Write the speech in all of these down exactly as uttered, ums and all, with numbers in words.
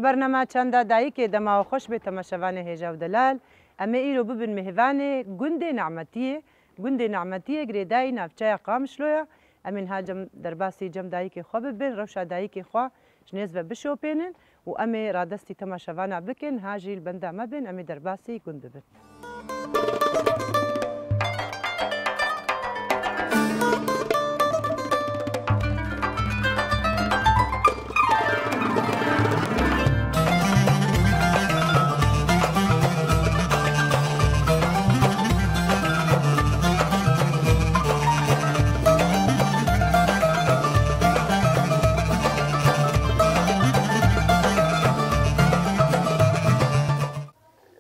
Bernama Çanda Dayikê dema we xweş bê temaşevanê hêja û delal. Em ê îro bibin mêvanê gundê Nemetiyê. Gundê Nemetiyê girêdayî navçeya Qamişlo ye. Em ê niha cem, derbasî cem dayikê xwe bibin, rewşa dayikê xwe ji nêz ve bişopênin û em ê radestî temaşevana bikin, niha jî li benda me bin, em ê derbasî gund bibin.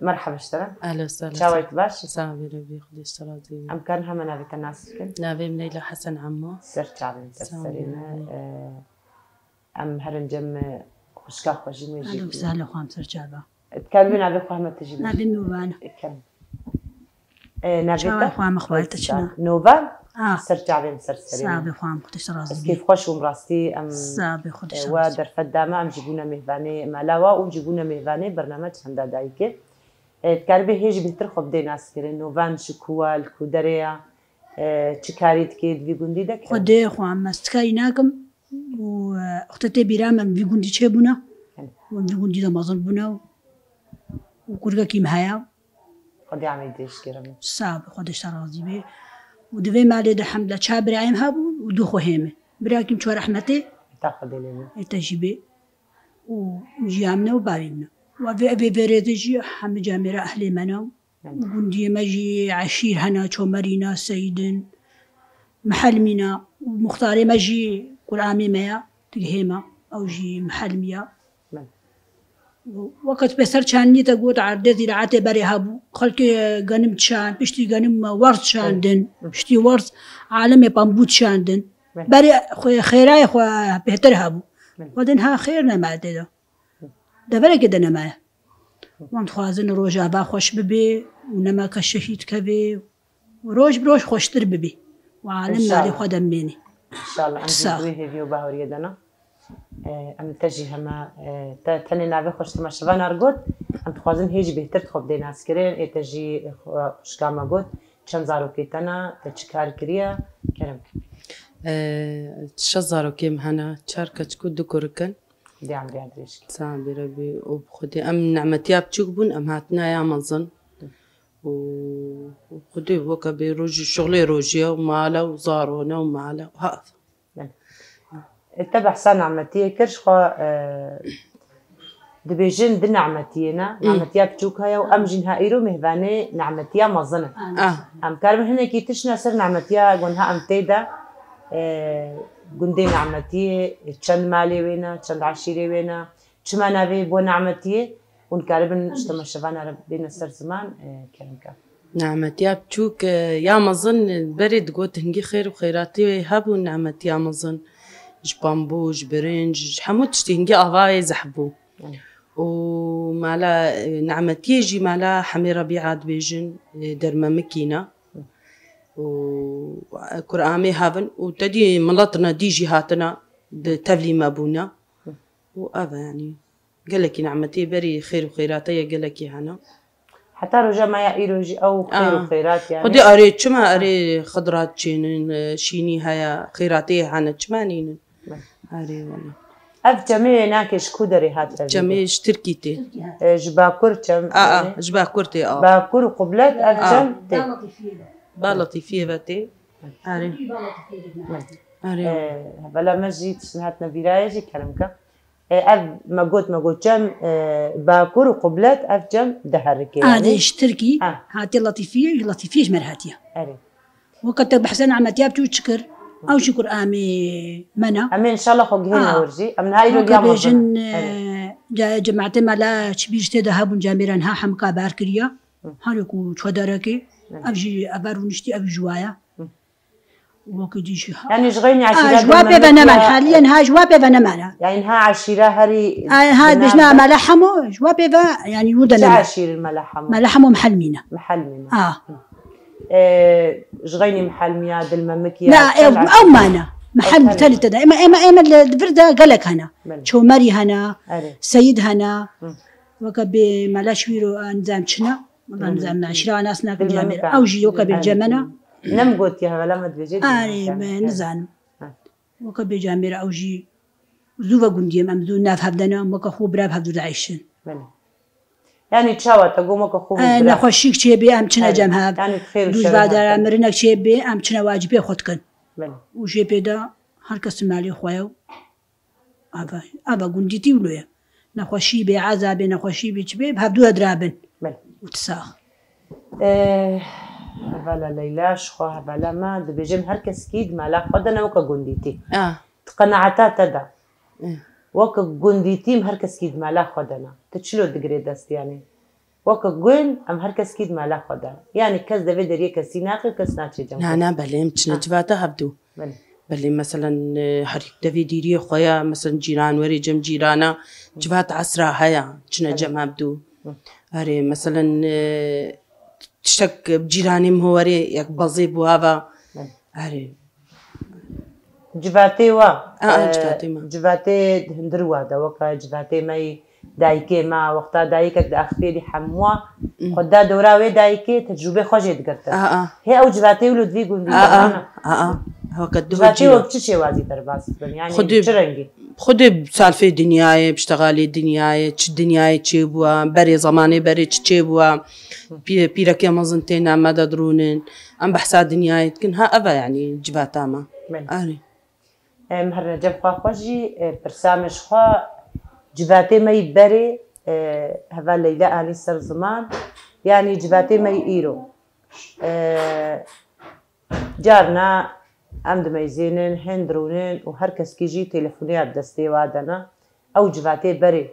Merhaba ji te re. Ehlen sehlen. Çawa yî, tu baş î? Sax bî, Rebbî xwedê ji te razî be. Em karin hema navê te nas bikin? Navê min Leyla Hesen Emo. Ser çavên te, serê me. Sax bî. Em herin cem xwişka xwe jî mêjî. Ehlen sehlen, xwam ser çava. Dikarî navê xwe hema tu jî bêjî? Navê min Novan. Kem. E, navê te? Çawa xwe hema xwe te çina? Novan? Ah. Ser çavên ser serê me. Sax bî, xwam xwe te razî be. Ez kêfxweş bûm rastî, em, sax bî, xwe te, e, razî be. Derfet dame, em jî bûne mêvanê mala we û jî bûne mêvanê bername Çanda Dayikê. E, dikarî bê hê jî bêhtir xwe bidê naskirin. Novan ji ku wa, li ku derê ya? E, çi karî dikê di vî gundî de? Xwedê xwe, em ez ti karî nakim. Û, e, wexta tê bîra me, em vî gundî çêbûne. Belê. Û em vî gundî de mezin bûne û, û kurgekî me heye. Xwedê Amedê ji kêrem. Sax be, Xwedê ji te razî be. Û di vê malê de hemdillah çar birayê me hebûn û du xwehê me. Birakî me çû rehmetê. Heta Xwedê lê be. Heta jî bê. Û jiya min e û bavê min e. Û vê, vê vêrê de jî hemî camêra ehlê me ne. Belê. Gundiyê me jî eşîr hene, Çomerî ne, Seyîd in, Mihelmî ne. Û muxtarê me jî Quramê me ye, digihê me, ew jî Mihelmî ye. Belê. Û wekî tu pêser çandinî te got, erdê zîraetê berê hebû. Xelkê genim çand, piştî genim werz çandin, belê, piştî werz alemê pambû çandin. Belê. Berê xwe, xêrayê xwe bêhtir hebû. Belê. Xwedê niha xêr neme tê de. Deverekê de nemaye. Wan dixwazin rojava xweş bibê û nemeke şehîd kevê û roj bi roj xweştir bibê û alim nalê xwe de bimênê. Înşallah. Înşallah. Em jî di wê hêvî û baweriyê de ne. E, em te jî hema, e, te tenê navê xwe ji temaşevana re got. Em dixwazin hê jî bêhtir xwe bidê naskirin. Ê te jî, e, xwe, xwişka me got. Çend zarokê te ne? Te çi kar kiriye? Kerem ke. E, şeş zarokê min hene. Çar keçik û du kurik in. Xwedê emriya dirêj ke. Sax bî Rebî û bi Xwedê. Em Nemetiya biçûk bûn, em hatine ya mezin. Û Xwedê weke bê rojî, şixulê rojî ye û male û zarone û male û hat. Belê. E, te behsa Nemetiyê kir, ji xwe, e, dibêjin di Nemetiyê ne, hmm, Nemetiya biçûk heye û em jî niha îro mêvanê Nemetiya mezin in. Ah. Em karibin hinekî tiştine ser Nemetiya ku niha em tê de, e, gundê Nemetiyê, çend malê wê ne, çend eşîrê wê ne, çima navê bo Nemetiyê, hûn karibin ji temaşevana re bêne ser ziman, e, kerem ke. Nemetiya biçûk, e, ya mezin, e, berê digot hingî xêr û xêratî hebû, Nemetiya mezin. Ji pambû, ji birinc, ji hemû tiştî hingî avayê zehf bû. Hı. Û mala, e, Nemetiyê jî mala Hemê Rebîa dibêjin, e, dermemikî ne. Hı. Û, e, Kuramê hevin û te dî milet ne dî jî hatine di tevlî me bûne. Hı. Û ev e, yanî. Gelekî Nemetiyê berî xêr û xêrate ye, gelekî hene. Heta roja me ya îro jî ew xêr û, ah, xêrat yani. Xwedê erê, çima erê xidrat çênin, e, şînî heye, xêratê hene, çima nînin? Belê. Erê wele. Ev çemê nake ji ku derê hat ev? Çemê ji Tirkî tê. E, ji Bakur çem, a, a, yani. Ji Bakur tê, a. Bakur û Qublet ev, a, çem tê. Ba Letîfiyê ve tê. Erê. Belê. Erê. E, hevala me jî tiştin hatine vîrayê jî kerem ke. E, ev me got, me got çem, e, Bakur û Qublet, ev çem diherike, adê yani. Ji Tirkî, ha, hatiye Letîfiyê, ji Letîfiyê ji me re hatiye. Erê. Weke te behsa Nemetiya biçûk çi kir, ew jî Kuramê me ne. Em ê înşallah xwe gihêne, ha, wir jî. Em niha îro weke ya mezin bêjin, e, erê, ce-, cemaetê me la çi bîr ji tê de hebûn, camêra niha hemika ber kiriye. Hı. Her ku çi derekê, evet, ev jî, ev rûniştî, ev ji wa ye. Hı. Wekî dî jî. Yani ji xeynî, ah, eşîra ji wa pê ve neman, haliyen ha ji wa pê ve nemane. Yani ha eşîra herî, ha, bêjna Mele Hemo, ji wa pê ve, yani, wurde nemane. Çi eşîr Mele Hemo? Mele Hemo Mihelmî ne. Mihelmî ne. Ah. E, ji xeynî Mihelmî ya, Dilmemik ya, na, ew, ew mane. Mehel, mitelî te de. Ema, ema, ema li vir de gelek hene. Belê. Çomerî hene, Erê. Seyîd hene. Hı. Weke bê Meleş Wîro, nizam çi ne? Wala Hı. nizam naşira nas nakin Bilmem camêr. ka. Ew jî yoke bê Erê. cemena. Nem gotiye, hevala me dibêje Erê, diyar me yani. nizanim. Ha. Weke bê camêr ew jî zû ve gundiyê me, em zû nav hevdene, weke xwe bira bi hevdû dieyşin. Belê. Yani çawa te got weke xwe E, bira? Nexweşîk çê bê, em çine Belê. cem hev. Yani xêr û Dûj şer vadara hev. mirinek çê bê, em çine wacibê xwe dikin. Belê. Û jê pê de her kes malê xwe ye. Ava, ava gundîtî wilo ye. Nexweşî bê, eza bê, nexweşî bê, çi bê, bi hevdû de dirabin. Belê. Û ti sax. Eh, hevala Leyla, ji xwe hevala me, dibêjim her keskî di mala xwe de ne weke gundîtî. Ah. Di qenaeta te de. Eh. Weke gundîtî em her keskî di mala xwe de ne. Tu çilo digirê dest yani? Weke gund em her keskî di mala xwe de. Yani kes devê deriyê kesî naxe, kes naçê cem Na, xwe. na, belê, em çine Ha. civata hevdû. Belê. Belê, meselen, e, her devê dîriyê xwe ya, meselen, cîran werê cem cîrana, civat esra haya, çine Belê. cem hevdû. Hı. Erê, meselen, e, tiştek cîranê min ho werê, yek bezê bû hava. Belê. Erê. Civatê wa, A, a, e, civatê me. civatê hundir wa de, weke civatê me yî dayikê me, wexta dayikek diaxivê dî hemûa, Mm. xwe da dora wê dayikê, tecrûbê xwe jê digirtin. A, a. Hê ew civatê wilo di vî gundî A, de a, hene. a, a. Weke duh Civatê cî. we bi çi şêwazî derbas dibin? Yani Xwedê, çi rengî? Xwedê salfê dinyayê, piştexalê dinyayê, çi dinyayê çêbûwa, berê zemanê berê çi çêbûwa, pî-, pîrekê mezin têne me de dirûnin. Em behsa dinyayê dikin. Ha, ev e yani civata me. Belê. Erê. Em herine cem xwe xwe jî, e, pirsa min ji xwe, civatê me yî berê, e, heva Leyla anî ser ziman, yanî civatê me yî îro. E, carna em dimeyzênin, hên dirûnin û her keskî jî telefonê ya bi destê wa de ne. Ew civatê berê,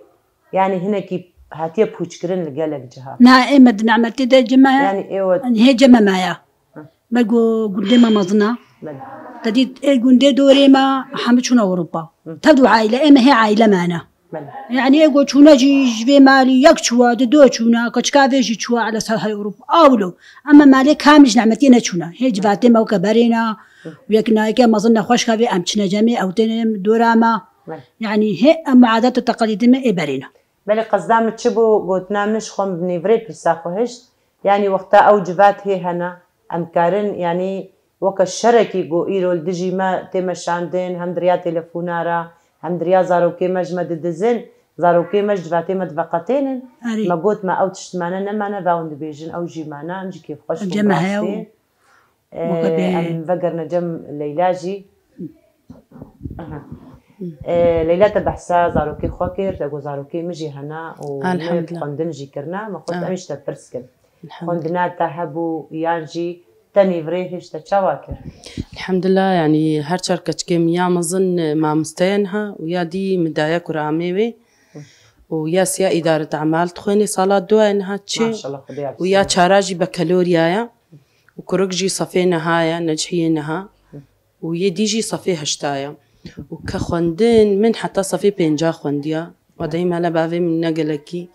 yanî hinekî hatiye pûçkirin li gelek ciha. Na, ê me di nimetê de cime, Yanî ê we hê cime me ya. Hı. Me got gundê me mezin e. Belê. Te dît ê gundê dorê me hemû çûne Ewropa. Hı. Tev û aîle, ê me hê aîle me ne. Belê. Yanî ê got çûne jî ji vê malî yek çûwa, di do çûne, keçika vê jî çûwa ele ser her Ewropa. Awlo. Ema malê kamî ji nimetiyê neçûne. Hê civatê me weke berê ne. Hı. Û yek nayeke mezin nexweş ka vê em çine cemê, ew têne dora me. Belê. Yanî hê em adet û teqalîdê me ê berê ne. Belê qesda min çi bû, gotina min ji xwe min bi nîvirê pirsa xwe hişt. Yanî wexta ew civat hê hene, em karin, yanî weke şerekî ku îro li dijî me tê meşandin, hem di riya telefona re, hem di riya zarokê me ji me didizin, zarokê me ji civatê me diveqetênin. Erê. Me got me ew tişt mane nemane, va hûn dibêjin ew jî mane, em jî kêfxweş bûn Cem heya û rastî. Ee, Muhabbet. Em vegerine cem Leyla jî. Aha. Ee, Leyla te behsa zarokê xwe kir, te got zarokê min jî hene û min Elhamdulillah. xwendin jî kirine, me xwest Ah. em jî te pirs kin. Elhamdulillah. Xwendina te hebû yan jî te nîvirê hişt te çawa kir? Elhamdulillah, yanî her çar keçikê min ya mezin, e, mamoste ye niha û ya dî min daye ku re amê wê. Û ya siya îdaret emal dixwênê sala dua ye niha çi. Maşallah, Xwedê ya û ya çara jî bekelorya ye. Û kurik jî sefê niha ye, necihiyê niha. Û yê dî jî sefê heşta ye. Û ke xwendin, min heta sefê pênca xwendiya. Wedeyî mele bavê min ne gelekî.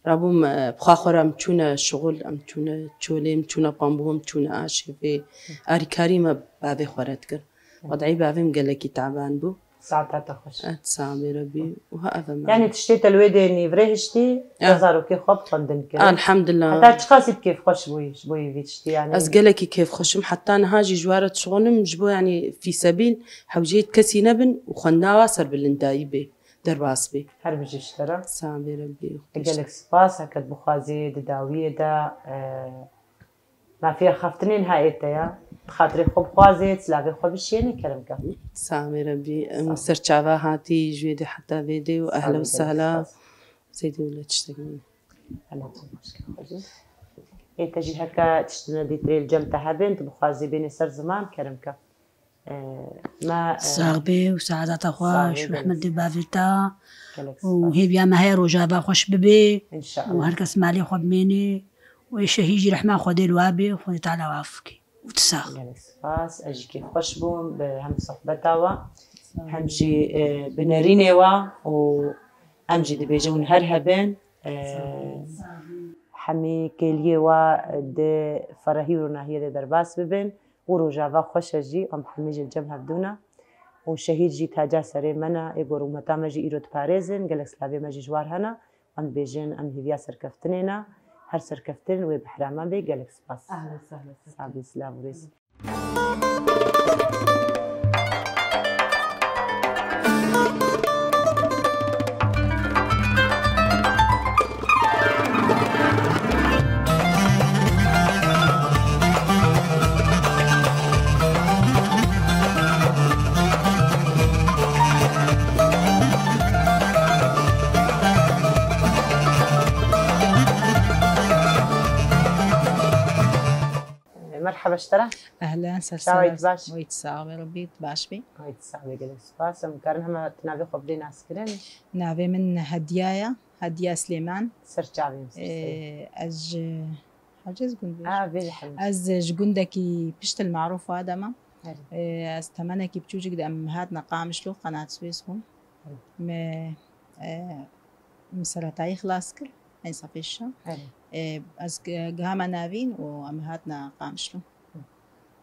Rabûm, e, bi xwe xwe re em çûne şixul, em çûne çolê, em çûne pambû, em çûne aşê vê. Arîkarî me bavê xwe re dikir. Wedeyî bavê min gelekî teban bû. Saeta te xweş. Et saxbê Rebî û ha ev e me. Yani tiştê te li wê dê nîvirê hiştî, Ah. te zarokê xwe bi xwendin kirin. Elhamdulillah. Heta çiqasî bi kêfxweş bûyî ji bo yê vî tiştî yani? Ez gelekî kêfxweş im. Heta niha jî ji we re dişixunim, ji bo yani fîsebîl hewceyê kesî nebin û xwendina wa serbilindayî bê, derbas bê. Her bijî ji te re. Saxbê Rebî. Gelek spas, heke tu bixwazî di dawiyê de, e, Mafiya xeftinên ha ê te ya. Bi xatirê xwe bixwazê, silavê xwe bişênê, kerem ke. Saxbê Rebî. Em Sağ ol. Serçava hatî ji wê dê heta vê dê û Sağ ehla ol, û gelek sehla. Spas. Zêdî wile tiştek min. Hela tu xweşke xwe jî. Ê te jî heke tiştine dîtirê li cem te hebin, tu bixwazî bênê ser ziman, kerem ke. Ee, me, e, Sax bê û saadeta xwe sax bê, ji rehmetê bavê te. Gelek û spas. Hêviya me heye rojava xweş bibê. Înşallah. Û her kes malê xwe bimênê. Û ê şehîd jî rehma Xwedê li wa bê, Xwedê Teala wa afûkê. Û tu sax. Gelek spas. Ez jî kêfxweş bûm bi hem sohbeta we, hem jî, e, bi nerînê we û em jî dibêjin hûn her hebin. E, hemî kêliyê we di ferehî û ronahiyê de derbas bibin. û rojava xweş e jî, em hemî jî li cem hevdû ne. û şehîd jî taca serê me ne, ê ku rûmeta me jî îro diparêzin, gelek silavê me jî ji war hene. Em dibêjin, em hêviya serkeftinê ne, her serkeftin wê behrema bê, gelek spas. Ahlen sahlen. Sabî, silav û rêz. Merhaba ji te re. Ehlen, ser Çawa yî, tu baş? Wî sax be, Rabbî tu baş bî. Wî sax be, gelek spas. Em karin hema tu navê xwe bidê naskirin? Navê min Hediya ye, Hediya Silêman. Ser çavê min, ser serê. Ee, ez ji Hecez gund bêjim. Ah, vê ji Hemî. Ez ji gundekî pişt li Marûf Adem im. Erê. Ee, ez temenekî biçûcik de em hatine Qamişlo, Qenat Swês bûm. Erê. Me, e, min seretayî xilas kir, ensafê şa. Erê. E, ez gi-, gihame navîn û em hatine Qamişlo.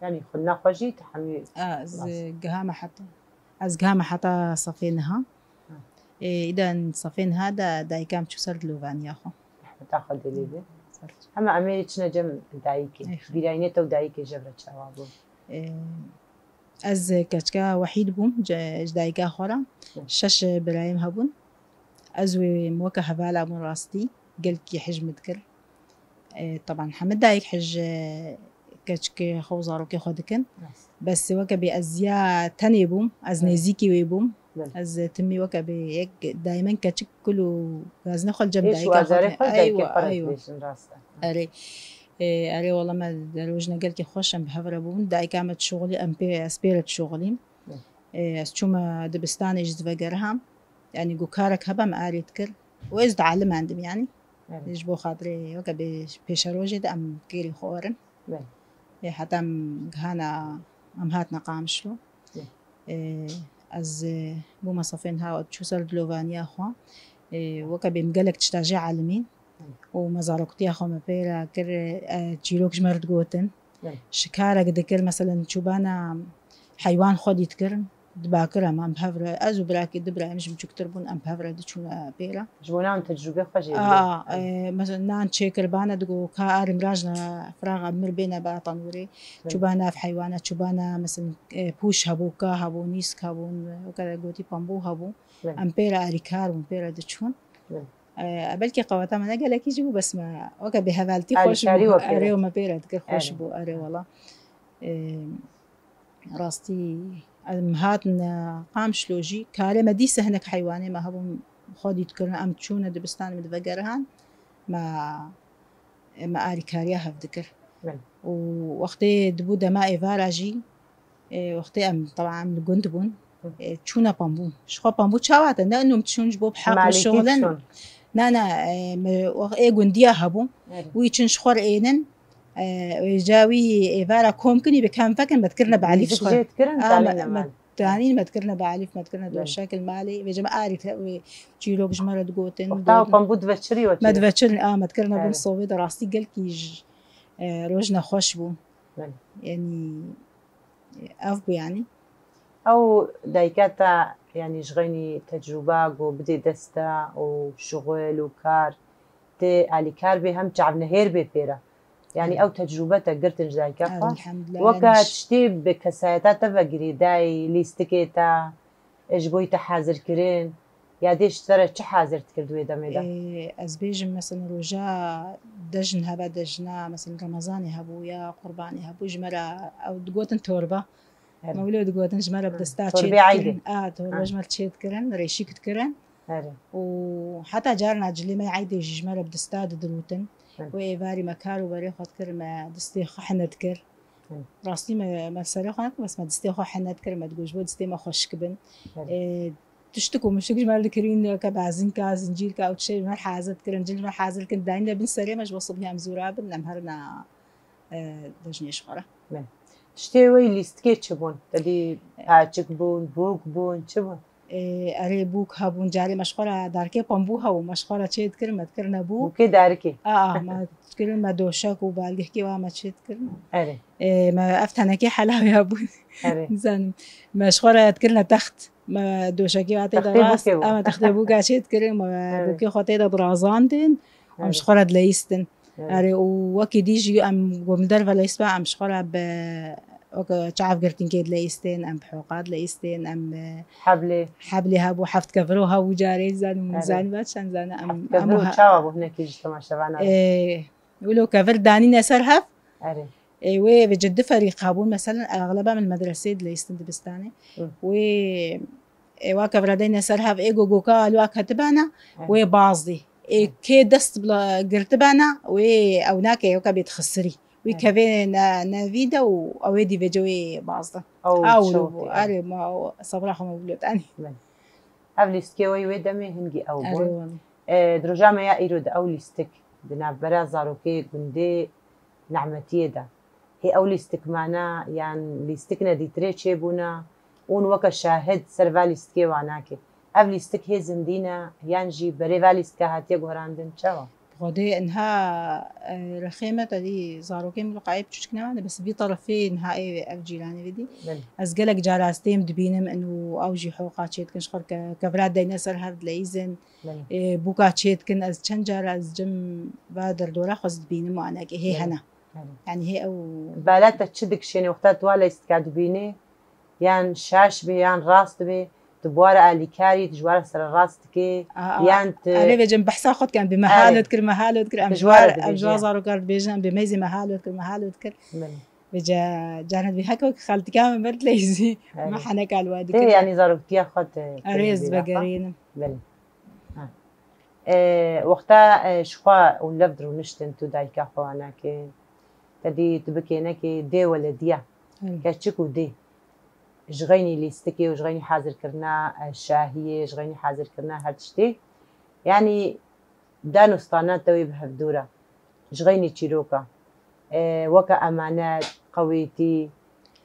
Yanî xwendina xwe jî tu hemî... A, ez gihame heta, ez gihame heta sefê niha. Ha. E, îden sefê niha de dayika min çû ser dilovaniya xwe. Rehmeta Xwedê lê be. Ser. Hema em ê çine cem dayikê. Ey, xeyr. Bîrayînê te û dayikê ji hev re çawa bû? E, Ez keçika wehîd bûm, ce-, ji dayika xwe re. Hı. Şeş birayê min hebûn. Ez wê weke hevala bûn rastî. Gelkî hij min dikir. E, teban hemî dayik hij, e, keçikê xwe û zarokê xwe dikin. Rast. Bes weke bê ez ya tenê bûm, ez Hı. nêzîkî wê bûm. Belê. Ez timî weke bê yek daymen keçik kul û gazinê xwe li cem Êş û dayika xwe azarê dikin. Xwe dayikê Eywa, xwe re eywa. dibêjin, rast e. Erê. Ê, erê, wela me derojne gelkî xweş em bi hev re bûn. Dayika me dişuxulî, em pê, ez pê re dişuxulîm. Hı. Ê, ez çûme dibistanê ji divegeriham. Yanî ku karek hebe me arê dikir. Û ez dialimendim yanî. Evet. Ji bo xatirê weke bê pêşerojê de em kêrî xwe werin. Evet. Ê, heta em gihana, em hatine Qamişlo. Evet. Ê, ez, e, bûme sefên ha çû ser dilovaniya xwe. Ê, weke bê min gelek tişta jê elimîn. Û me zaroktiya xwe me pê re kir, e, çîrok ji me re digotin. Belê. Şikarek dikir, meselen, çûbana heywan xwedî dikir, di bakira me em bi hev re, ez û birakê, du birayê min ji min biçûktir bûn, em bi hev re diçûne pê re. Ji bo nan tecrûbê xwe jê A, didin. e, mesela nan çêkir bana digo, ka arê mirajna firaxa mir bêne ba tanûrê. Belê. Çûbana ev heywana, çûbana, mesela, e, pûş hebû, ka hebû, nîsk hebûn, weke gotî pambû hebû. Belê. Em pê re arîkar bûn, pê re diçûn. Belê. E, belkî qeweta me ne gelekî jî bû, bes me weke bêhevaltî xweş Alîkarî bû. we pê Erê re. û me pê re dikir xweş Erê. bû, erê wela. E, rastî, em hatin, e, Qamişlo jî, karê me dîse hinek heywanê me hebûn xwedî dikirin, em çûne dibistanê me divegerihan, me, me arîkariya hev dikir. Belê. Û wextê dibû dema êvara jî, Ê, wextê em, teban em li gund bûn. Hı. Ê, çûne pambû. Ji xwe pambû çawa te? Ne, û çûn ji bo bi heql Malîkî şixulin. çûn. Na, na, ê, me, wext ê gundiya hebû. Evet. Wî çûn ji xwe re ênin. Ê, êca wî êvara kom kinî bi kem vekin, me dikirine bi elîf Nîzik şixwe. jê dikirin, A, me, talîne me, mal. tanîn me dikirine bi elîf, me dikirine Evet. bi şekil malê. Vêca me arî te, wê çîrok ji me re digotin, Wexta digotin. pambû diveçirî we Me çê? diveçirin, a, me dikirine bin Evet. sovê de rastî gelkî ji, e, rojne xweş bû. Evet. Yanî, Ev bû yanî. Ew dayika te, yanî ji xeynî tecrûba ku bidê dest te û şixul û kar, tê alîkar bê hem çavnihêr bê pê re. Yanî Evet. ew tecrûbe te girtin ji dayika xwe. Elhamdulillah, Weke yanî ş- tiştê bi kesayeta te ve girêdayî, lîstikê te, e, ji bo te hazir kirin, ya dê ji te re çi hazir dikir di wê demê de? Ê, ez bêjim, mesela, roja dejn hebe, dejna, mesela, Remezanê hebû ya Qurbanê hebû, ji me re ew digotin torba. Erê. Me wilo digotin, ji me re bi Ha, desta çê torbê eydê. dikirin. A, torba Ha. ji me re çê dikirin, rêşîk dikirin. Erê. Û heta carna cilê me eydê jî ji me re bi desta didirûtin. Erê. Wê êvarî me kar û berê xwe dikir, me distê xwe hine dikir. Hı. Rastî me, me serê xwe nekir, bes me distê xwe hene dikir, me digot, ji bo distê me xweşik bin. Belê. Ê, tiştik û miştik ji me re dikirîn, weke bazînka, zincîrka û tiştê ji me re hazir dikirin, cil ji me re hazir dikirin, dayîne bin serê me ji bo sibhê em zû rabin, em herina, e, dejnê ji xwe re. Belê. Tiştê wê lîstikê çi bûn? Te dî paçik bûn, bûk bûn, çi bûn? Ê, erê bûk hebûn, carê me ji xwe re darkê pembû hebû, me ji xwe re çê dikirin, me dikirine bûk. Bûkê darikê. A, me dikirin, me doşek û balgihkê wa me çê dikirin. Erê. Ê, me ev tenekê helawê hebûn. Erê. Nizanim. Me ji xwe re dikirine text. Me doşekê wa tê de Textê rast. bûkê bû. A, me textê bûka çê dikirin, me Erê. bûkê xwe tê de dirazandin. Em ji xwe re dileyistin. Erê. Erê, û wekî dî jî em ku li derve leyîst be, em ji xwe re bi weke çav girtînkê dileyîstin, em bi hoqa dileyîstin, em bi Heblê. Heblê hebû, heft keviro hebû carê, zanim, Erê. Zanî be çend zane, em, Heft em kevir û ha- çawa bû hinekî ji temaşevana re? Ê, wilo kevir danîne ser hev, Erê. ê, wê bi ciddi ferîq hebûn, meselen, exleba min medresê dileyîstin dibistanê. Hı. Wê, ê, wa kevira deyne ser hev, ê, go goka li wa ketibana, Erê. wê bazdî. Ê, kê dest bila girtibana, wê ew nake, weke bê dixisirî. Wî Erê. kevê ne, nevî de û ew ê dî vêce wê bazdi. Ew Ew çewtî, bû, erê, ma ew sebra xwe me bû lotanî. Belê. Ev lîstikê wê wê demê hingî ew Erê, bûn. wele. E, di roja me ya îro de ew lîstik di navbera zarokê gundê Nehmetiyê de. Hê ew lîstik mana yan lîstik nedîtirê çêbûna ûn weke şahid ser va lîstikê wa nake. Ev lîstik hê zindî ne yan jî berê va lîstika hatiye guherandin çawa? Xwedê niha, e, rexê me tedî zarokê min qeyê piçûçik nemane, bes vî terefê niha ê ev cîranê vedî. Belê. Ez gelek cara ez têm dibînim in û ew jî hoqa çê dikin, ji xwe ke-, kevra deyne ser hev dileyîzin. Belê. Ê, bûka çê dikin, ez çend cara ez cem va derdora xwe ez dibînim û anekê hê Belê. hene. Belê. Yanî hê ew Bala te çi dikişêne wexta tu wa leyîstika dibînî? Yan şaş bê, yan rast bê, tu bi wa re alîkarî, tu ji wa re sererast dikê, A, a, yan tu Erê vêcem behsa xwe dikim, bi me Erê. halo dikir, me halo dikir, em Tu ji ji wa re wa, em ji wa dibêjî. zarokan dibêjin, em bi meyzê me halo dikir, me halo dikir. Belê. Vêce carnet bi heke wek xeltika min ber dileyzî, Erê. me heneka li wa Tê dikir. yanî zaroktiya xwe te Erê ez vegerînim. Belê. Ha. E, wexta, e, ji xwe û lev dirûniştin tu dayika xwe anakê, te dî tu bikênekê dê welediya, Erê. keçik û dê. Ji xeynî lîstikê û ji xeynî hazirkirina, e, şahiyê, ji xeynî hazirkirina her tiştê. Yanî dan û stana te wê bi hevdû re. Ji xeynî çîroka. E, weke emanet, qewêtî,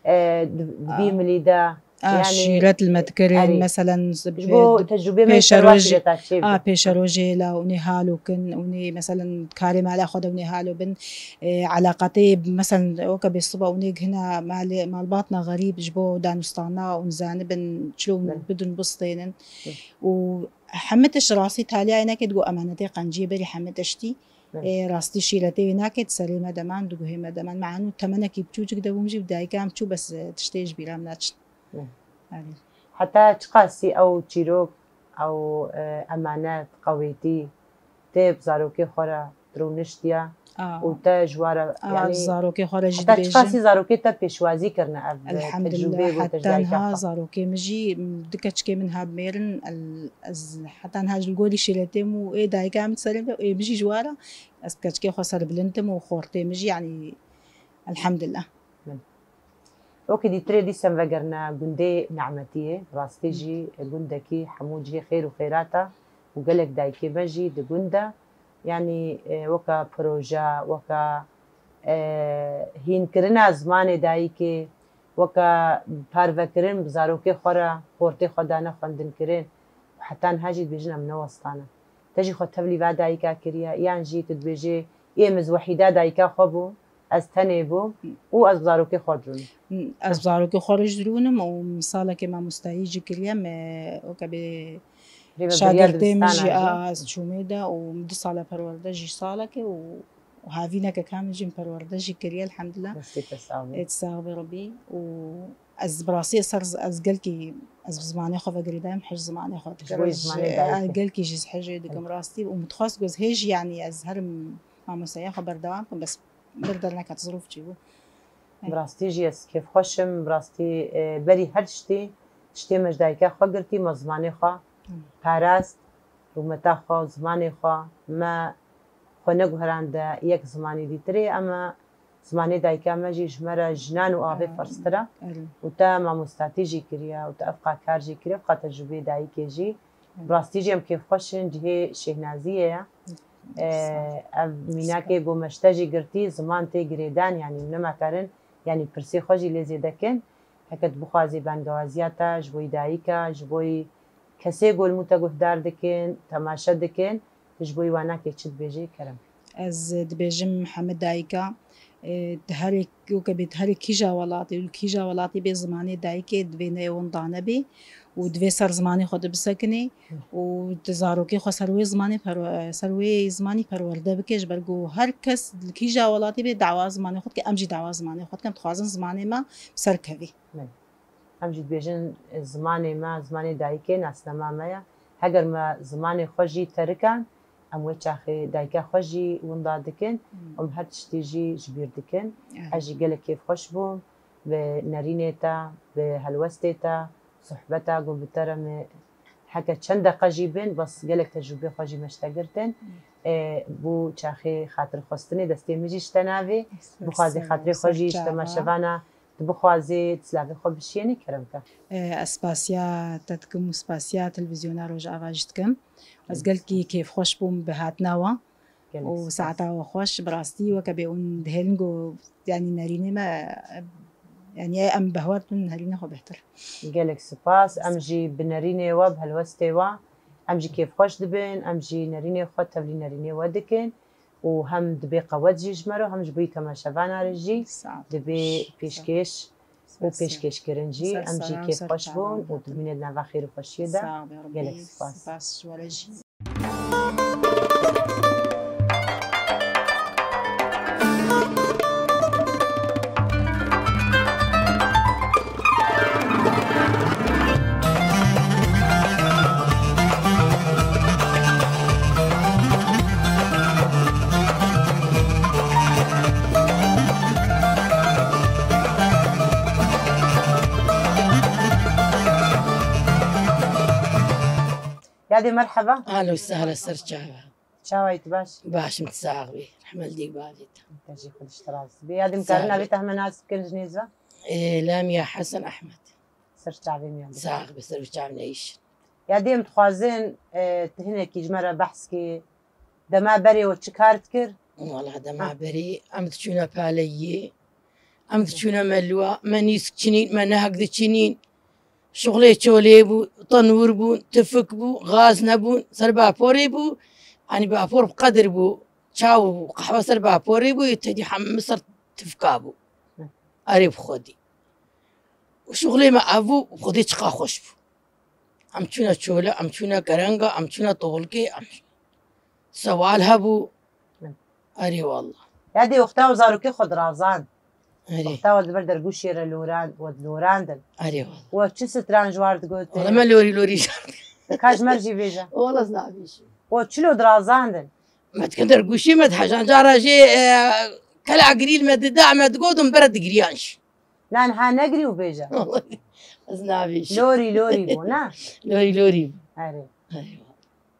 e, di, di vî A. milî de, A, yanî, şîret li me dikirin, erê. Meselen, Ji bo tecrûbê me pêşerojê- şerwakî de çê A, bikin. Pêşerojê la hûnê halo kin, hûnê, meselen, karê mala xwe de hûnê halo bin, e, eleqatê, meselen, weke bê siba hûnê gihina malê, malbatna xerîb ji bo danûstana û nizanibin çilo Belê. Bidin bistênin. Hı. Û heme tişt rastî taliyayê neke digo emanetê qenciyê berî heme tiştî. Hı. Ê, rastî şîretê wê nake, di serê me deman, di guhê me deman. Me anû temenekî biçûçik de bûm jî bi dayika em çû, bes, e, tiştê ji bîra min naçin. Hı. Erê. Heta çiqasî ew çîrok, ew, e, emanet, qewêtî, tê bi zarokê xwe re dirûniştiya A. û te ji wa re, A, yanî, zarokê xwe re jî heta dibêjim. Çiqasî zarokê te pêşwazî kirine ev, e, Elhamdulillah, tecrûbê bû te ji heta dayika niha xwe? Zarokê min jî, m, du keçikê min ha bi mêrin, el, ez heta niha ji li gorî şîretê min û ê dayika min diserim de, ê min jî ji wa re, ez bi keçikê xwe serbilind im û xortê min jî, yanî, elhamdulillah. Wekî dîtirê dîsem vegerine gundê Nehmetiyê, rastî jî gundekî hemû cihê xêr û xêrat e û gelek dayikê me jî di gund de, yanî, e, weke proje, weke, e, hînkirina zimanê dayikê, weke parvekirin bi zarokê xwe re, xortê xwe dane xwendinkirin û heta niha jî dibêjin em newestane. Te jî xwe tevlî va dayika kiriye, yan jî tu dibêjê, ê min ji wehîda dayika xwe bû, ez tenê bûm û ez bi zarokê xwe dirûnim. Ez bi zarokê xwe re jî dirûnim û min salekê mamostayî jî kiriye, me weke bê Rê me beriya şagirtê min dibistana jî, jî. A, ez çûmê de û min du sala perwerde jî salekê û, û havîneke kamil jî min perwerde jî kiriye, elhamdulillah. Destê te sax be. Ê, sax be Rebî. Û ez bi rastî ser z-, ez gelkî, ez bi zimanê xwe ve girêdayim, hej zimanê xwe dikim. Ji bo zimanê dayikê. Ez gelkî jî ez hejê dikim rastî û min dixwest ku ez hê jî, yanî ez herim mamosteya xwe berdewam bikim, bes bir derneket, zirûf çêbû. Bi rastî jî ez kêfxweş im, bi rastî, e, berî her tiştî, tiştê me ji dayika xwe girtî, me zimanê xwe parast, rûmeta xwe, zimanê xwe, me xwe neguherande yek zimanê dîtirê, ema zimanê dayika me jî ji me re jinan û avê ferstir e. Û te mamostatî jî kiriye û te evqa kar jî kiriye, evqa tecrûbeyê dayikê jî. Bi rastî jî em kêfxweş in, cihê şêhnaziyê ye. E, ev mînakê ku me ji te jî girtî, ziman tê girêdan, yanî nema karin, yanî pirsê xwe jî lê zêde kin. Heke tu bixwazî bangewaziya te ji bo dayika, ji bo Kesê ku li mû te guhdar dikin, temaşe dikin, tu ji bo wî wanakê çi dibêjî, kerem? Ez dibêjim heme dayika, e, di herê, weke bê di herê kîja welatê û li kîja welatê bê, zimanê dayikê divê neyê winda nebê û divê ser zimanê xwe de bisekinê û di zarokê xwe ser wê zimanê perwe-, ser wê zimanî perwerde bike, ji ber ku her kes li kîja welatê bê dawa zimanê xwe dike, em jî dawa zimanê xwe dikin, dixwazin zimanê me bi ser kevî. Em jî dibêjin, zimanê me, zimanê dayikê nasnama me ye. Heger me zimanê xwe jî terikan, em wê çaxê dayika xwe jî winda dikin, Hmm. em her tiştî jî ji bîr dikin. Evet. Ez jî gelek kêfxweş bûm bi nerînê te, bi helwestê te, sohbeta ku bi te re me heke çend deqe jî bin, bes gelek tecrûbê xwe jî me ji te girtin. Hmm. E, bû çaxê xatirxwestinê destê min jî ji te navê. Bixwazî xatirê xwe jî ji temaşevana Tu bixwazî, tu silavê xwe bişiyênî, kerem ke. E, ez spasiya te dikim û spasiya televîzyona Rojava jî dikim. Ez gelkî kêfxweş bûm bi hatina we û saeta we xweş. Bi rastî weke bê hûn dihêlin ku, yanî nerînê me, yanî em behwer dibin, nerînê xwe bêhtir. Gelek spas. Em jî bi nerînê we, bi helwestê we, em jî kêfxweş dibin, em jî nerînê xwe tevlî nerînê we dikin. û hem dibê qewet jî ji me re, hem ji bo temaşevana re jî dibê pêşkêş û pêşkêşkirin jî. Em jî kêfxweş bûn û dimîne di nava xêr û xweşiyê de. Gelek spas. Yadê merheba. Alo, sehla ser çava. Çawayî tu baş? Baş im, tu sax bî. Rehme li dî bavê te. Te jî xwe diştiraz. Bê yadê em karin navê te heme nas bikin ji nêz ve? Ê, Lamiya Hesen Ehmed. Ser çavê miyan. Sax bî, ser çav neyîş. Yadê em dixwazin, e, tu hinekî ji me re behs kî. Dema berê we çi kar dikir? Wala dema berê em diçûne paleyiyê. Em diçûne me liwa, me nîsk çinîn, me nehek diçinîn. Şixulê çolê bû, tenûr bû, tifik bû, gaz nebûn, ser baporê bû. Anî bapor bi qedir bû. Çaw û qehwe ser baporê bû, yê tedî hemû ser tifka bû. Erê bi xwedî. Û şixulê me ev bû, bi xwedî çiqa xweş bû. Em çûne çole, em çûne kerenga, em çûne tolkê, em sewal hebû. Erê wallah. Yadê wexta û zarokê xwe dirazand. Erê. Wexta we di ber dergûşê re lorand, we dilorandin. Erê wallah. We çi stran ji war digotin? Wala me lorî lorî jî. Ka ji me jî bêje. Wala ez nabêjim. We çilo dirazandin? Me dikin dergûşî me dihejan. Cara jê, e, kela girîl me dida, me digotin bere digiriyan jî. Na niha negirî û bêje. Ez nabêjim. Lorî lorî bû, ne? Lorî lorî bû. Erê. Erê.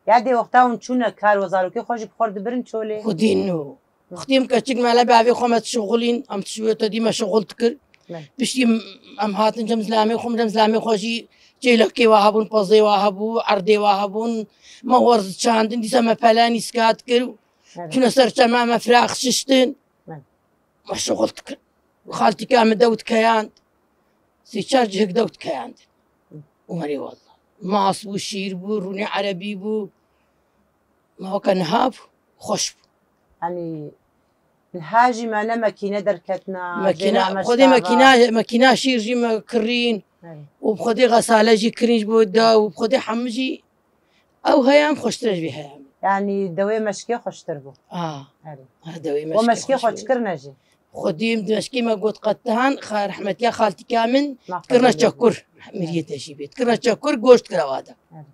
Yadê wexta hûn çûne kar, we zarokê xwe jî bi xwe dibirin çolê? Xwedî no. Xwedî em keçik me le bavê xwe me dişixulîn, em dişiwê te dî me şixul dikir. Piştî em hatin cem zilamê xwe, cem zilamê xwe jî çêlekê wa hebûn, pezê wa hebû, erdê wa hebûn, me werz çandin, dîsa me pelenî sika dikir. Çûne ser çema me firax şiştin. Me şixul dikir. Xaltîka min dew dikeyand. Sê çar cihek dew dikeyand. Umerê wallah. Mas bû, şîr bû, rûnê erebî bû. Me weke niha bû, xweş bû. Yanî niha jî me ne mekîne derketina. Mekîna, xwedê mekîna, mekîna şîr jî me kirîn. Û bi xwedê xesale jî kirîn ji bo de û bi xwedê hemû jî Ew heyam xweştir e ji vê heyamê. Yanî dewê meşkê xweştir bû. A. Erê. A, dewê meşkê xweştir bû. We meşkê xwe çi kirine jî? Xwedî meşkê me got qetihan, xa-, rehmetiya xaltîka min kirine çekur. Miriyê te jî bêt. Kirine çekur, goşt kira wa de. Erê.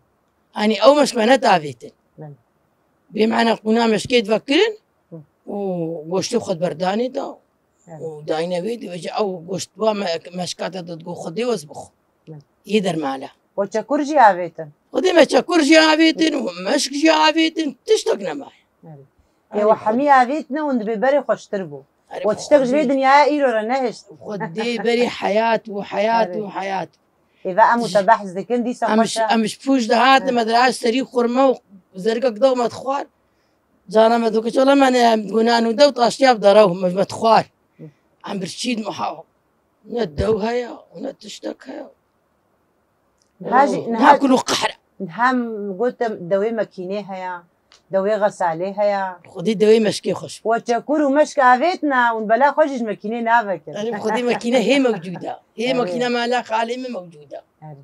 Yanî ew meşk me ne davêtin. Belê. Bê mena qûna meşkê divekirin û goştê xwe berdanê da. Û dayine wê dibêje, ew goşt wa me-, meşka te digo Xwedê wez bixwe. Yê dermala. We çekur jî avêtin? Xwedê me çekur jî avêtin û meşk jî avêtin, tiştek nemaye. Ê we hemî avêtine hûn dibê berê xweştir bû. We tiştek ji vê dinyaya îro re nehişt. Xwedê berê heyat û heyat û heyat. Ê ve em û te behs dikin, dîsa xweş e. Em ji pûş dihatin, me diraş serî xurme û zerikek dew me dixwar. Cara me dikir, "Wela me ne, em digo nan û dew taştiya bi derew, me, me dixwar." Em birçî dime ha. Ne dew heye û ne tiştek heye. Niha jî, niha kul û qehre. Hem gotim dewê mekînê heye, dewê xesalê heye. Xwedî dewê meşkê xweş bû. We çekur û meşk avêtna û bela xwe jî ji mekînê navekin. Erê, xwedî mekîne hê mewcûd e. Hê Erê. mekîne mala xalê min mewcûd e. Erê.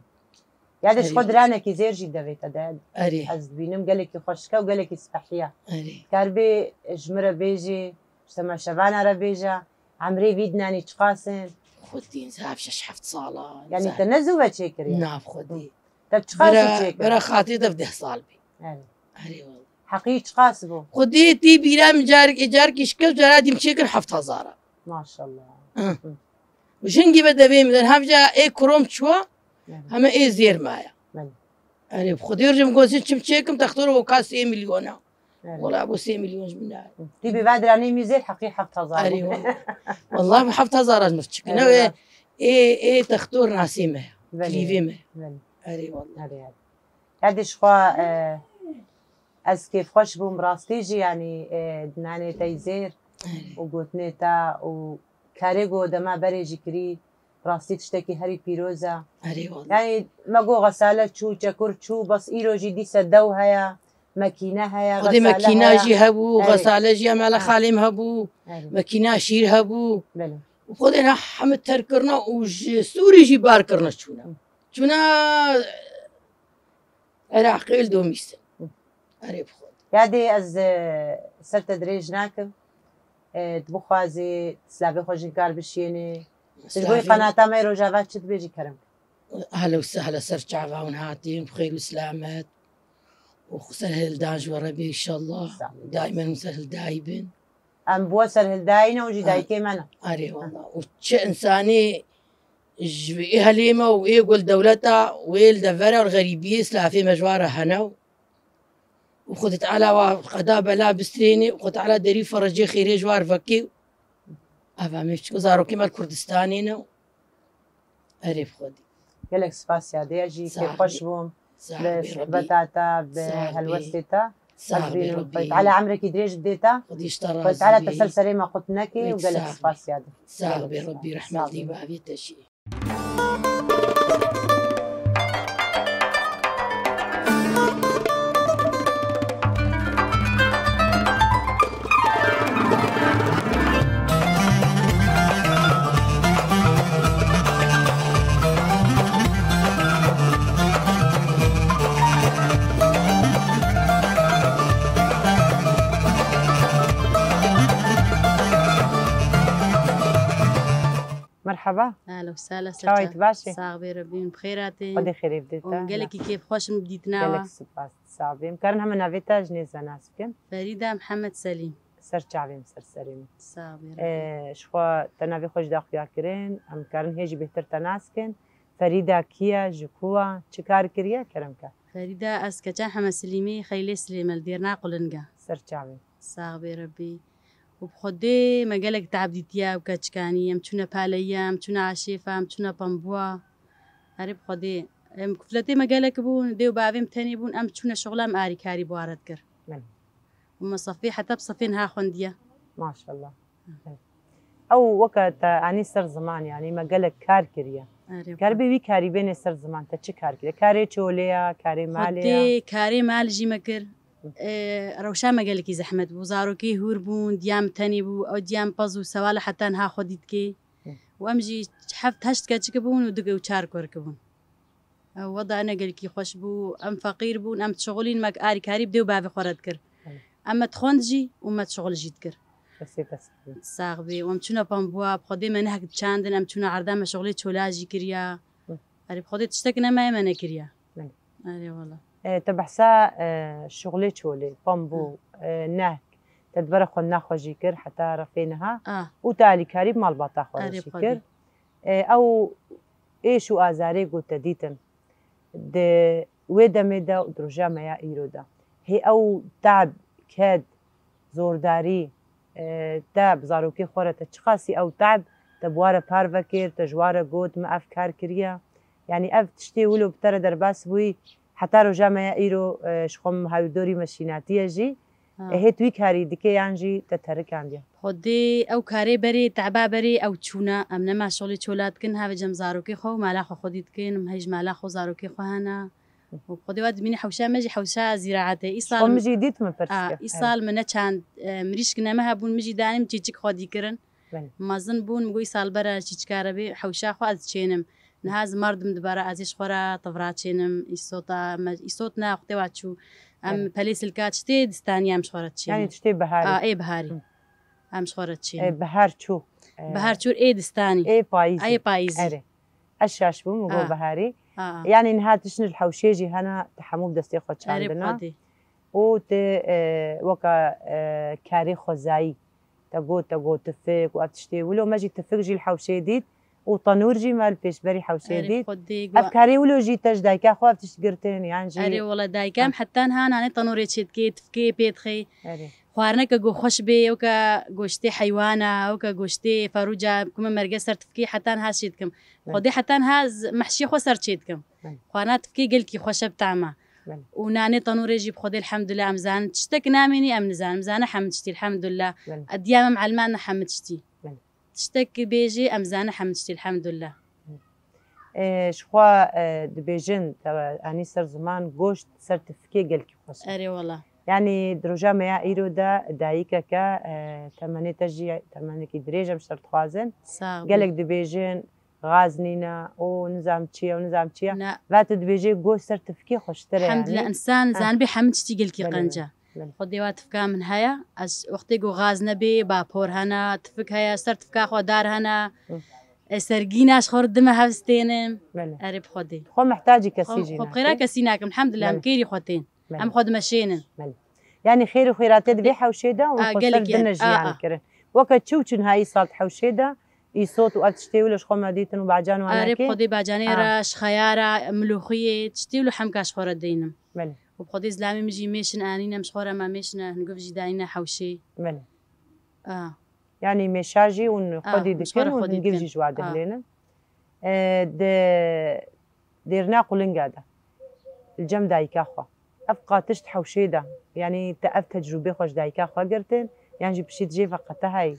Ya de ji Erê. xwe diranekî zêr jî devê te de. Erê. Ez dibînim gelekî xweşik e û gelekî spehî ye. Erê. Kar bê ji min re bêjî, ji temaşevana re bêje, emrê vî dinanî çiqas in? Xwedî zaf şeş heft sala. Yanî Zaf. te ne zû ve çêkiriye? Na, xwedî. Te çiqas Bera, zû çêkir? bera xatirê de deh sal bî. Evet. Erê wala. Heqî çiqas bû? Xwedî tî bîra min carek, ê carekî şikil cara dîm çêkir heft hezar a. Maşallah. Hı. Hı. Jingî ve devê min der hevca ê kurom çuwa, Evet. heme ê zêr maya. Belê. Erê, bi Xwedê rojê min gotin çim çêkim, textor o ka sê milyon a. Evet. Wala bu sê milyon ji min nayê. Tî bi ve diranî mîzêr heqî heft hezar Erê bû. wala. Wala bi heft hezar a ji min çikin. Erê Ew ê, wala. ê, ê textor nasê me. Belê. Klîvê me. Belê. Erê wala. Erê, erê. Ya de ji xwe, e, ez kêfxweş bûm, rastî jî, yanî, e, dinanê te yî zêr Erê. û gotinê te û karê ku dema berê jî kirî, rastî tiştekî herî pîroz e. Erê wala. Yanî me got xesale çû, çekur çû, bes îro jî dîse dew heye, mekîne heye, Xwedê xesale mekîna heye. jî hebû, Erê. xesale jî em ala Ha. xalê min hebû, Erê. mekîna şîr hebû. Belê. Û Xwedê ne hemî terk kirine û ji Sûrî jî bar kirine çûne. Hı. Çûne Iraqê li domîsin. Hı. Erê bi Xwedê. Ya dê ez, e, ser te dirêj nakim. E, tu bixwazî, silavê xwe jî kar bişînî. Tu ji bo Silavê qenata me Rojava çi dibêjî kerem? Ehla û sehla ser çava hûn hatîn, bi xêr û silamet. Û serhildan ji we re be înşallah. Sağ ol. Daimen hûn serhildayî bin. Em bi we serhildayî ne û jî Ha. dayikê me ne. Erê wala. Û çi însanî ji wê ehlê me û ê gul dewleta wê li devera xerîbiyê silafê me ji wa re hene û Û Xwedê Teala wa qeda bela bistrênê û Xwedê Teala derî ferecê xêrê ji war vekê. Eva me çiko zarokê me li Kurdistanê ne. Erê bi Xwedê. Gelek spas ya dê jî Sax kêfxweş bî. bûm. Sax Bi bî Rebî. sohbeta te, bi Sax bî. helwestê te. Sax Ez bî bînim Rebî. Xwedê Teala emrekî dirêj bidê te. Xwedî ji te Xwedê razî Teala te bî. ser serê me qut nekê û Wek gelek sax bî. spas ya dê. Sax Gelek bî spas. Rebî, rehmet Sax lî bî. bavê te jî. Merhaba. Ehla û sehla, ser Çawa yî, çav. tu baş î? Sax bê, Rebî hûn bi xêr hatin. Xwedê xêrê bidê te. Hûn gelekî kêfxweş in bi dîtina we. Gelek spas. Sax bê. Em karin heme navê te ji nêz ve nas bikin? Ferîda Mihemed Selîm. Ser çavê min, ser serê min. Sax bê, Rebî. Ee, ji xwe te navê xwe jî da xuya kirin. Em karin hê jî bêhtir te nas kin. Ferîda kî ye, ji ku ye, çi kar kiriye, kerem ke? Ferîda, ez keçan Heme Silîmê, Xeylê Silême, li Dêrna Qulinge. Ser çavê. Sax bê Rebî. Û bi Xwedê me gelek teab dîtiye ew keçikanî. Em çûne Paleya, em çûne Aşêfa, em çûne Pambuwa. Erê bi Xwedê. Em kufletê me gelek bûn, dê û bavê min tenê bûn, em çûne şixula, em arîkarî bi wa re dikir. Belê. Û me sefê heta bi sefê niha xwendiye. Maşallah. Ew weke te anî ser ziman, yanî me gelek kar kiriye. Erê, Kar xwe. bê wî karî bênê ser ziman, te çi kar kiriye? Karê çolê ya, karê malê ya? Xwedê karê mal jî me kir. Hı. Ee, rewşa me gelekî zehmet bû. Zarokê hûr bûn, diya min tenê bû, ew diya min pez û sewal e heta niha xwedî dikê. Hı. Û em jî heft heşt keçik bûn û du û çar kurk bûn. Ew weda ne gelkî xweş bû. Em feqîr bûn, em dişixulîn, me alîkarî bi dê û bavê xwe re dikir. Belê. Em me dixwend jî û me dişixul jî dikir. Kesê dest bi. Sax bê. Û em çûna Pambuwa, bi Xwedê me nehek diçandin, em çûna erda me şixulê çola jî kiriya. Hı. Erê, bi Xwedê tiştek nemaye me nekiriya. Belê. Erê wala. E, te behsa, e, şixulê çolê, Pambû, Hı. e, nehk, te di ber xwe nexwe jî kir, heta refê niha. Ah. Û te alîkarî bi malbata xwe re Erê, jî bi Xwedê. kir. E, ew êş û azarê ku te dîtin di wê demê de û di roja me ya îro de, hê ew tab, ked, zordarî, e, te bi zarokê xwe re te çiqasî ew tab te bi wa re parve kir, te ji wa re got, me ev kar kiriye? Yanî ev tiştê wilo bi te re derbas bûyî, heta roja me ya îro, e, ji xwe hewdorî me şînatiye jî. Ha. E, hê tu wî karî dikê yan jî te terikandiye? Xwedê ew karê berê, teba berê ew çûne. Em nema şolê çola dikin, havê cem zarokê xwe û mala xwe xwedî dikin. Em hej mala xwe zarokê xwe hene. Û xwedê wa dibînî hewşa me jî hewşa zîraetê. Îsal Xwe min jî dît min pirs A, kir. Îsal min ne çand, e, mirîşk neme hebûn, min jî danîm çîçik xwedî kirin. Belê. Mezin bûn, min got, "Îsal bera çîçika re bê, hewşa xwe ez çênim." Niha ez merdim dibara, ez ê ji xwe re tivra çênim, îsota me, îsot ne, xwedê wa çû. Em Belê. pelê silka tiştê distanî em ji xwe re çênim. Yanî tiştê biharî. A, ê biharî. Hı. Em ji xwe re çênim. E, bihar çû. E, Bihar çû ê distanî. Ê payîzî. Ê payîzî. Erê. Ez şaş bûm, min got A. biharî. A, a. Yanî niha tiştin li hewşê jî hene, te hemû bi destê xwe Erê çandina. Xwedê. Û tu, e, weka, e, karê xwezayî, te got, te got tifik û ev tiştê wilo, me jî tifik jî li hewşê dît û tenûr jî me li pêşberî hewşê Erê dît. Xwedê Ev got. karê wilo jî te ji dayika xwe ev tişt girtin, yan jî Erê wela dayika Ha. em heta niha nanê tenûrê çêdikê, tifikê pê dixê. Erê. Xwarineke ku xweş bê, weke goştê heywana, weke goştê ferûca, ku min merge ser tifikê heta niha çêdikim. Belê. Xwedê heta niha ez mehşiyê xwe ser çêdikim. Belê. Xwarina tifikê gelkî xweş e bi tama. Belê. Û nanê tenûrê jî bi Xwedê elhamdulillah em zanin. Tiştek namênî em nizanin. Em zane hemû tiştî elhamdulillah. Belê. Ediya me mielman ne hemû tiştî. Belê. Tiştek bêjê em zane hemû tiştî elhamdulillah. E, ji xwe, e, dibêjin, te, anî ser ziman, goşt ser tifikê gelkî xweş e. Erê wela. Yanî di roja me ya îro de dayikeke, e, temenê te jî temenekî dirêj em ji te dixwazin. Sağ ol. Gelek dibêjin, gaz nîne û nizam çi ye û nizam çi ye. Ne. Va tu dibêjê goşt ser tifikê xweştir e Hemdulillah, yanî. însan Ha. zanibê hemû tiştî gelkî Belê, qenc e. belê. Xwedê wa tifika min heye. Ez wextê ku gaz nebê, bapor hene, tifik heye, ser tifika xwe dar hene. Hı. E, sergîna ji xwe re dime hev stênim. Belê. Erê bi Xwedê. Xwe mihtacî kesî Xwe, jî xwe bi xêra nakim. kesî nakim. Elhamdulillah, em Belê. kêrî xwe tên. Belê. Em xwe dimeşênin. Belê. Yanî xêr û xêratê di vê hewşê de û A, xwe ser gelek din e. A, jiyan a. kirin. Weke çi û çi niha îsal di hewşê de, îsot û ev tiştê wilo ji xwe me dîtin û bacan wan Erê bi nekê. Xwedê bacanê A. re, ji xeyara, miloxiyê, tiştê wilo hemka ji xwe re deynim. Belê. Û bi Xwedê zilamê min jî mêşin anîne, em ji xwe re me mêşine, hingov jî danîne hewşê. Belê. A. Yanî mêşa jî hûn A, xwedî ji xwe dikin re û xwedî hingov dikin. jî ji wa A. dihlênin. E, di dêrina qulinga de, li cem dayika xwe. Ev qatiş di hewşê de, yanî te ev tecrûbê xwe ji dayika xwe girtin, yan jî piştî dijê veqete heyî?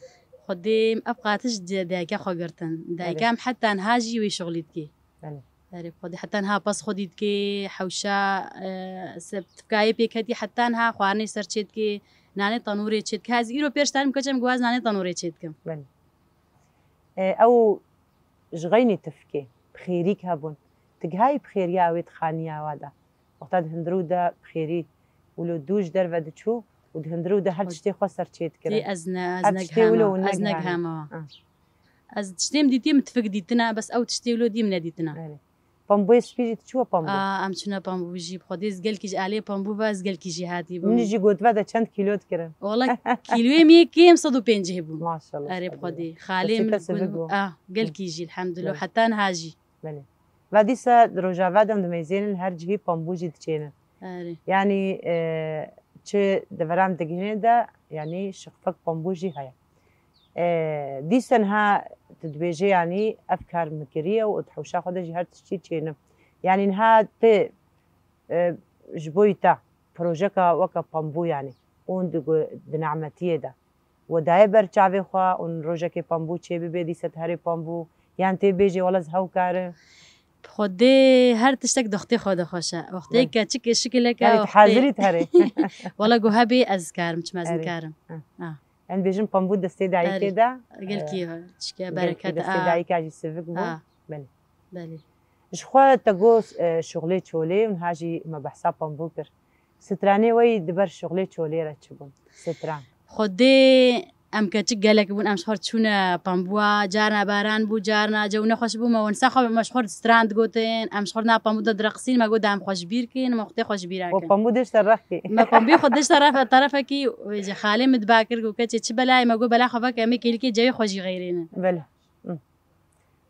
Xwedê em ev qatiş di dayika xwe girtin. Dayika Erê. em heta niha jî wê şixulî dikê. Belê. Erê, xwedî heta niha pez xwedî dikê, hewşa, e, se-, tifkayê pêk hetî heta niha xwarinê ser çê dikê, nanê tenûrê çê dikê. Ez îro pêş tanim keçem guaz nanê tenûrê çê dikim. Belê. E, ew ji xeynî tifkê, bi xêrîk hebûn. Tu gihayî bi xêriya wê di xaniya wa de. Wexta di hundirû de bi xêrî wilo dû ji derve diçû û di hundirû de her Xwedî tiştê xwe ser çê dikirin. ez ne, ez Ev ne tiştê wilo gihama, hûn ez ne negihane. gihama. Ah. Ez tiştê min dîtiye min tifik dîtina, bes ew tiştê wilo dî min nedîtina. Erê. Pambûyê spî jî diçû we pambû? A, em çûne pambû jî, bi Xwedê ez gelkî ji aliyê pambû ve ez gelkî jî hatî bûm. Min jî gotibe de çend kîlo dikirin? Wala kîloyê min yê kêm sed û pêncî bû. Maşallah, Erê bi Xwedê. Xalê Kesî min te sivik bûn. bû. A, gelkî jî, elhamdulillah, Belê. heta niha jî. Belê. Va dîsa di rojava de em dimeyzênin, her cihî pambû jî diçênin. Erê. Yanî, e, çi devera em digihînin de, yanî şixfek pambû jî heye. E, dîsa niha tu dibêjê, yanî ev kar min kiriye û di hewşa xwe de jî her tiştî çênim. Yanî niha tu, e, ji bo te projeka weke pambû, yanî hûn di gu-, di nemetiyê de we daye ber çavê xwe û rojekê pambû çêbibe, dîsa tu herê pambû, yan tê bêjê, wela ez hew karim? Bi Xwedê her tiştek doxtê xwe de xweş e. Wextê Belê. keçik şikileke Yanî tu wextê hazirî tu herê. Wela ku hebê ez karim, çima ez Erê. nikarim. Ha. Ha. Em bêjin pambû destê dayikê Erê. de, Gelkî e, çike gelkî bereket destê a. dayika jî sivik bû. Ha. Belê. Belê. Ji xwe te got, e, şuxlê çolê û niha jî me behsa pambû kir. Stranê we yî di ber şuxlê çolê re çi bûn? Stran. Xwedê em keçik gelek bûn, em ji xwe re çûne pambûa, carna baran bû, carna cew nexweş bû, me wensa xwe me ji xwe re stran digotin, em ji xwe re na pambû de direqisîn, me got, da em xwe ji bîr kin, me wextê xwe ji bîra We kin. pambû dişte rexkê. Me pambûyê xwe dişte refe-, terefekî, wê ji xalê min diba kir, got, keçê çi belayê, me got, bela xwe veke, em ê kêlikê cewê xwe jî xeyrênin. Belê. Hı.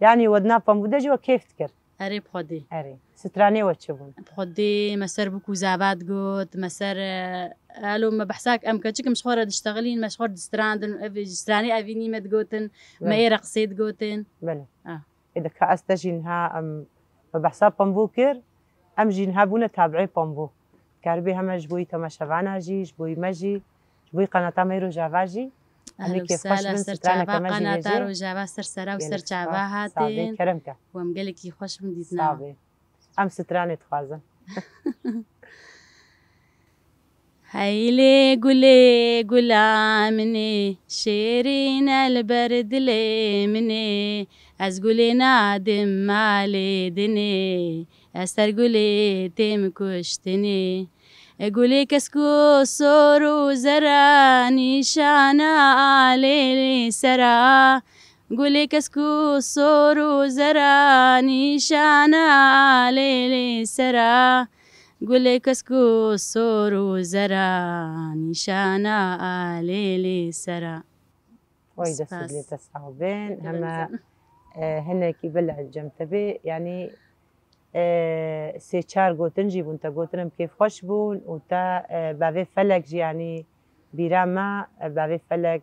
Yanî we di nav pambû de jî we kêf dikir. Erê bi Xwedê. Erê. Stranê we çi bûn? Bi Xwedê me ser bûk û zava digot, me ser, e, elo me behsak em keçik em ji xwe re diştexilîn, me ji xwe re distrandin, ev, ji stranê evînî me digotin, me Belê. ê reqsê digotin. Belê. Ah. Ê de ka ez te jî niha em me behsa pambû kir, em jî niha bûne tabiê pambû. Karibê heme ji bo yî temaşevana jî, ji bo yî me jî, ji bo yî qenata me yê Rojava jî. Em ê Ehlen kêfxweş sehlen, bin, ser straneke çava me jî qenata bêjê. Rojava ser sera û Gelek ser çava spas, sağ bê, hatin. kerem ke. Û em gelekî xweş bin dîtina. Sağ bê. Em stranê dixwazin. Heylê gulê gula min ê, şêrîn e li ber dilê min ê. Ez gulê nadim malê dinê, ez ser gulê têm kuştinê. E gulê kesk û sor û zera, nîşana alê lê sera. Gulê kesk û sor û zera, nîşana alê lê sera. Gulê kesk û sor û zera, nîşana alê lê sera. Oy, dest û Spas. dilê te sax bin. Heme, e, hinekî bila cem te bê. Yanî, e, sê çar gotin jî bûn, te gotin em kêfxweş bûn û te, e, bavê Felek jî, yanî bîra me, e, bavê Felek,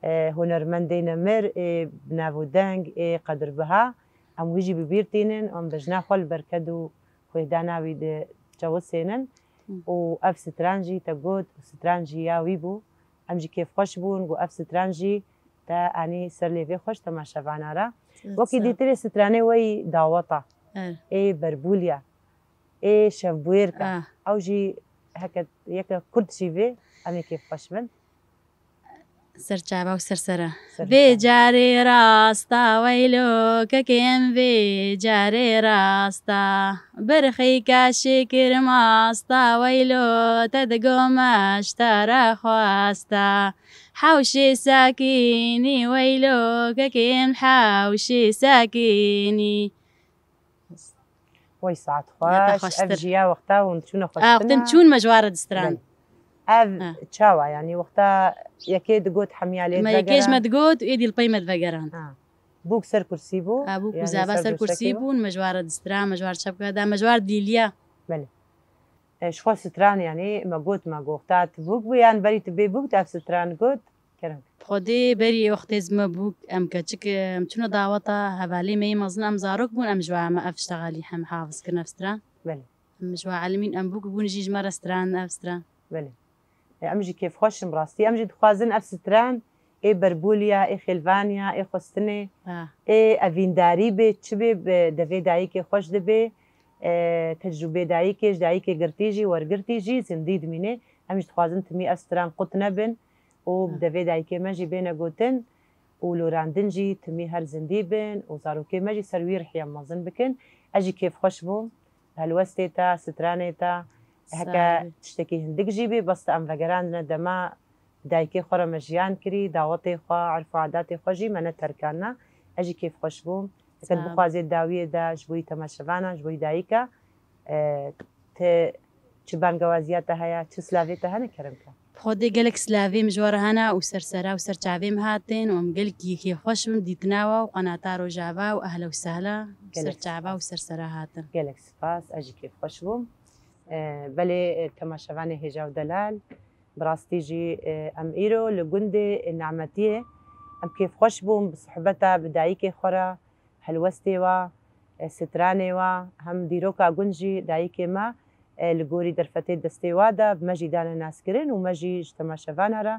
e, hunermendê nemir, ê bi nav û deng, ê qedirbiha. Em wî jî bi bîr tînin, em bejna xwe li berked û xwêdana wî diçewisênin. Hı. Û ev stran jî te got, stran jî ya wî bû. Em jî kêfxweş bûn, got ev stran jî te anî ser lêvê xwe ji temaşevana re. Wekî dîtirê stranê weyî daweta. Er. Ê berbûliya. Ê şevbûyêrka. Ah. Ew jî heke yeke kurt jî vê, em ê kêfxweş bin. Ser çava û ser sera. Ser Vê çava. carê rasta weylo kekêm vê carê rasta. Birxîka şikir masta weylo te digome ji te re xwesta. Hewşê sakînî weylo kekêm hewşê sakînî. Wey saet Ya te xweş. Ev xweştir. jî ya wexta hûn çûne xweştina. Wextin çûn me ji wa re distran. Belê. Ev Ha. çawa, yanî wexta yekê digot hemiya lê Me yekê ji me digot û êdî li pey me divegerand. Ha. Bûk ser kursî bû? Ha, bûk û Yanî zava ser ser kursî kursî bû? bûn, me ji wa re distran, me ji wa re çepka da, me ji wa re dîliya. Belê. E, ji xwe stran, yanî me got, me got, ta tu bûk bû, yan berî tu bê bûk, tu ev stran got? Kerem. Xwedê berî wextê zime bûk, em keçik, em çûne daweta hevalê me yê mezin, em zarok bûn, em ji we me ev ştegalî hem hafiz kirin ev stran. Belê. Em ji we elimîn, em bûk bûn jî ji me re stran, ev stran. Belê. E, em jî kêfxweş in bi rastî. Em jî dixwazin ev stran ê berbûliya, ê xêlvaniya, ê xwestinê, Ha. ê evîndarî bê, çi bê, bi devê dayikê xweş dibê, e, tecrûbê dayikê, ji dayikê girtî jî, wergirtî jî zindî dimîne. Em jî dixwazin timî ev stran qut nebin û bi Ha. devê dayikê me jî bêne gotin û lorandin jî timî her zindî bin û zarokê me jî ser wî rihî em mezin bikin. Ez jî kêfxweş bûm. Helwestê te, stranê te, heke Sağ ol. tiştekî hindik jî bê, bes te em vegerandine dema dayikê xwe re me jiyan kirî, dawetê xwe, erf û adatê xwe jî me neterkandine. Ez jî kêfxweş bûm. Heke Sağ ol. bixwazê dawiyê de ji bo yî temaşevana, ji bo yî dayika, e, ti çi bangewaziya te heye, çi silavê te hene, kerem ke. Xwedê gelek silavê min ji we re hene û ser sera û ser çavê min hatin û em gelkî kêfxweş bin dîtina we û qenata Rojava û ehla û sehla û ser Gelek çava û spas. ser sera hatin. Gelek spas, ez jî kêfxweş bûm. E, belê, e, temaşevanê hêja û delal, bi rastî jî, e, em îro li gundê, e, Nemetiyê em kêfxweş bûn bi sohbeta bi dayikê xwe re, helwestê wa, e, stranê wa, hem dîroka gund jî dayikê me, e, li gorî derfetê destê wa de bi me jî dane naskirin û me jî ji temaşevana re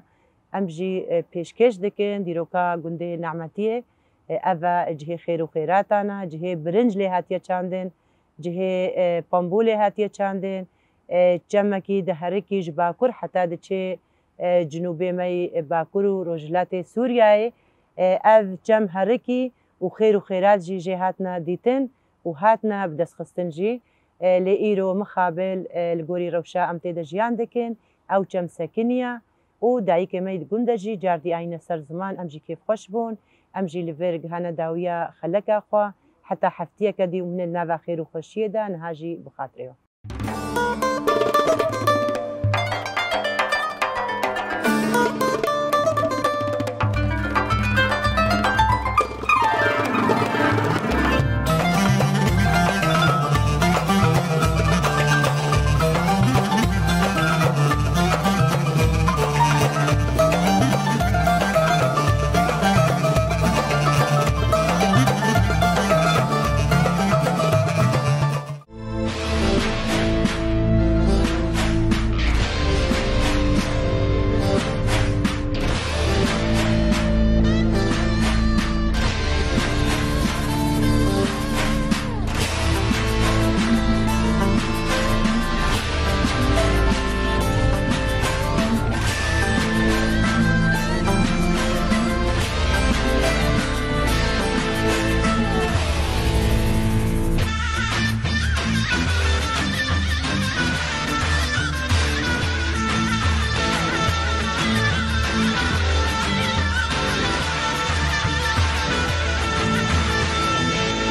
em jî, e, pêşkêş dikin dîroka gundê Nemetiyê. E, ev e cihê xêr û xêratan e, cihê birinc lê hatiye çandin, cihê, e, pambûlê hatiye çandin, e, çemekî diherikî ji bakur heta diçê, e, cinûbê me yî, e, bakur û rojhilatê Sûriyeyê. E, ev çem herikî û xêr û xêrat jî jê hatine dîtin û hatine bidestxistin jî. E, lê îro mixabil, e, li gorî rewşa em tê de jiyan dikin, ew çem sekiniye û dayikê me yî di gund de jî cardî ayîne ser ziman, em jî kêfxweş bûn. Em jî li vir gihane dawiya xeleka xwe, heta heftiyeke dî û hûn ê di nava xêr û xweşiyê de, niha jî bi xatirê we.